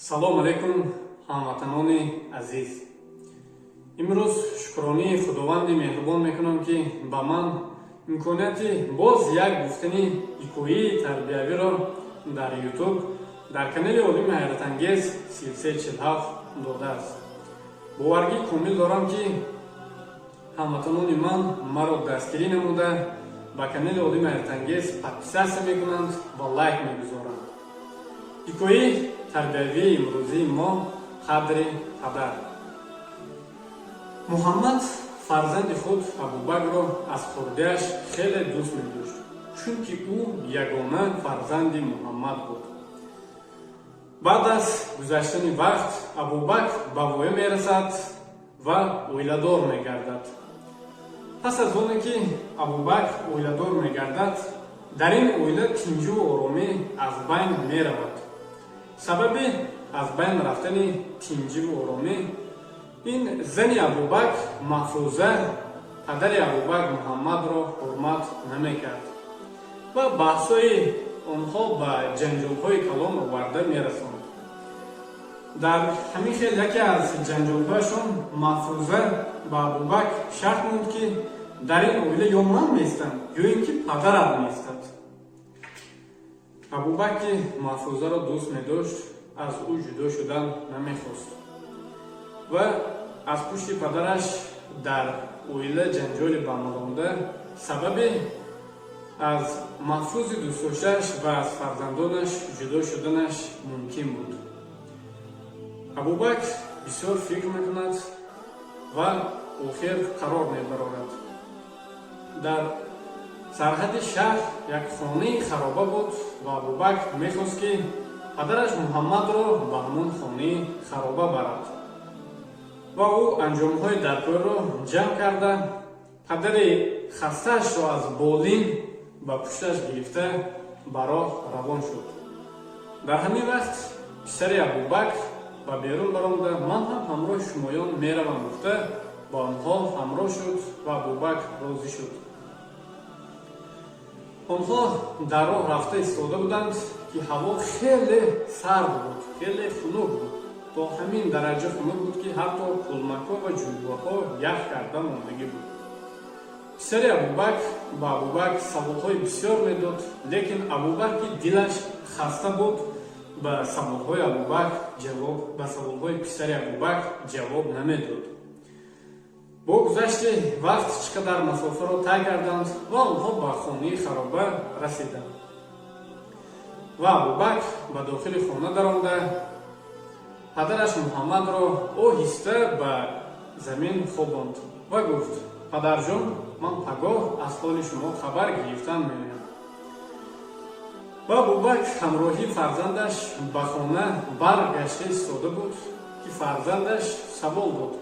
Салом алейкум, ҳамватанони азиз! Имрӯз шукронии Худованди меҳрубон мекунам, ки ба ман имконияти боз як гуфтани ҳикояи тарбиявиро дар Ютуб, дар канали Олими ҳайратангез 3347 додааст. Боваргии комил дорам, ки ҳамватанони ман маро дастгирӣ намуда, ба канали Олими ҳайратангез подписаться мекунанд ва лайк мегузоранд. Ҳикояи тарбиявии имрӯзии мо: «Қадри падар». Муҳаммад фарзанди худ Абубакрро аз хурдиаш хеле дӯст медошт, чунки ӯ ягона фарзанди Муҳаммад буд. Баъд аз гузаштани вақт Абубакр ба воя мерасад ва оиладор мегардад. Пас аз оне ки Абубакр оиладор мегардад, дар ин оила тинҷуву оромӣ аз байн меравад. Сабаби аз байн рафтани тинҷиву оромӣ ин зани Абубакр Маҳфуза падари Абубакр Муҳаммадро ҳурмат намекард ва баҳсҳои онҳо ба ҷанҷолҳои калон оварда мерасонд. Дар ҳамин хел яке аз ҷанҷолҳояшон Маҳфуза ба Абубакр шарт монд, ки дар ин оила ё ман меистам, ё ин ки падарат меистад. Абубакр, ки Маҳфузаро дӯст медошт, аз ӯ ҷудо шудан намехост ва аз пушти падараш дар оила ҷанҷоли ба амал омада сабаби аз Маҳфузи дӯстдоштааш ва аз фарзандонаш ҷудо шуданаш мумкин буд. Абубакр бисёр фикр мекунад ва охир қарор мебарорад. Дар сарҳади шаҳр як хонаи хароба буд ва Абубакр мехост, ки падараш Муҳаммадро ба ҳамон хонаи хароба барад, ва ӯ анҷомҳои даркорро ҷамъ карда, падари хастаашро аз болин ба пушташ гирифта, ба роҳ равон шуд. Дар ҳамин вақт писари Абубакр ба берун баромада, «Ман ҳам ҳамроҳи шумоён меравам», гуфта, ба онҳо ҳамроҳ шуд ва Абубакр розӣ шуд. Онҳо дар роҳ рафта истода буданд, ки ҳаво хеле сард буд, хеле хунук буд. То ҳамин дараҷа хунук буд, ки ҳатто кӯлмакҳо ва ҷӯйборҳо ях карда мондагӣ буд. Писари Абубакр ба Абубакр саволҳои бисёр медод, лекин Абубакр, ки дилаш хаста буд, ба саволҳои Абубакр ҷавоб, ба саволҳои писари Абубакр ҷавоб намедод. Бо гузашти вақт чӣ қадар масофаро тай карданд ва онҳо ба хонаи хароба расиданд ва Абубакр ба дохили хона даромада, падараш Муҳаммадро оҳиста ба замин хобонд ва гуфт: «Падарҷон, ман пагоҳ аз ҳоли шумо хабар гирифтан меоям». Ва Абубакр ҳамроҳии фарзандаш ба хона баргашта истода буд, ки фарзандаш савол дод: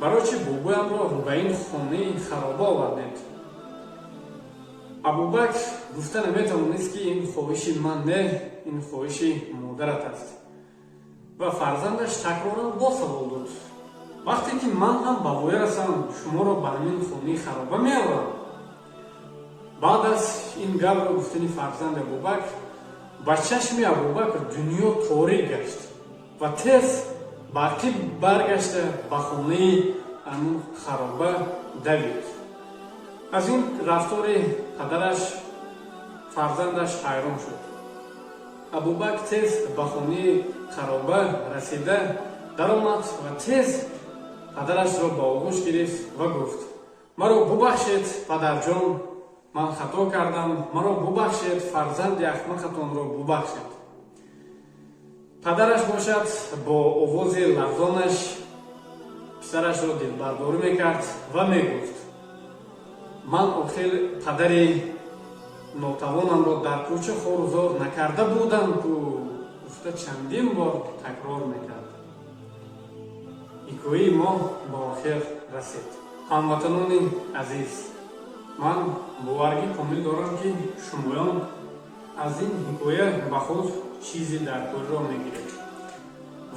«Барои чӣ бобоямро ба ин хонаи хароба овардед?» Абубакр гуфта наметавонист, ки ин хоҳиши ман не, ин хоҳиши модарат аст. Ва фарзандаш такроран боз савол дод: «Вақте ки ман ҳам ба воя расам, шуморо ба ҳамин хонаи хароба меорам?» Баъд аз ин гапро гуфтани фарзанди Абубакр ба чашми Абубакр дунё торик гашт ва тез ба ақиб баргашта, ба хонаи ҳамун хароба давид. Аз ин рафтори падараш фарзандаш ҳайрон шуд. Абубакр тез ба хонаи хароба расида даромад ва тез падарашро ба оғӯш гирифт ва гуфт: «Маро бубахшед, падарҷон, ман хато кардам, маро бубахшед, фарзанди ахмақатонро бубахшед». Падараш бошад, бо овози лағзонаш писарашро дилбардорӣ мекард ва мегуфт: «Ман охир падари нотавонамро дар кӯча хорузор накарда будам ку», гуфта, чандин бор такрор мекард. Ҳикояи мо ба охир расид. Ҳамватанони азиз, ман боваргӣ комил дорам, ки шумоён аз ин ҳикоя ба худ чизи даркориро мегиред,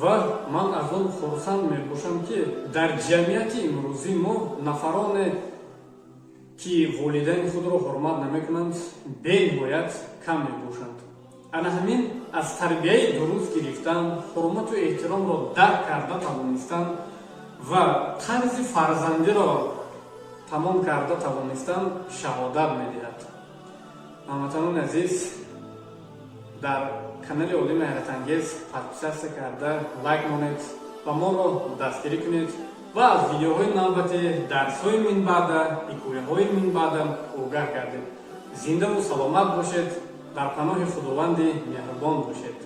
ва ман аз он хурсанд мебошам, ки дар ҷамъияти имрӯзии мо нафароне, ки волидайни худро ҳурмат намекунанд, бениҳоят кам мебошанд. Ана ҳамин. аз тарбияи дуруст гирифтан, ҳурмату эҳтиромро дарк карда тавонистан ва тарзи фарзандиро тамом карда тавонистан шаҳодат медиҳад. Ҳамватанони азиз, дар канали Олими ҳайратангез подписаться карда, лайк монед ва моро дастгирӣ кунед ва аз видеоҳои навбати, дарсҳои минбаъда, ҳикояҳои минбаъда огаҳ гардед. Зиндаву саломат бошед, дар паноҳи Худованди меҳрубон бошед.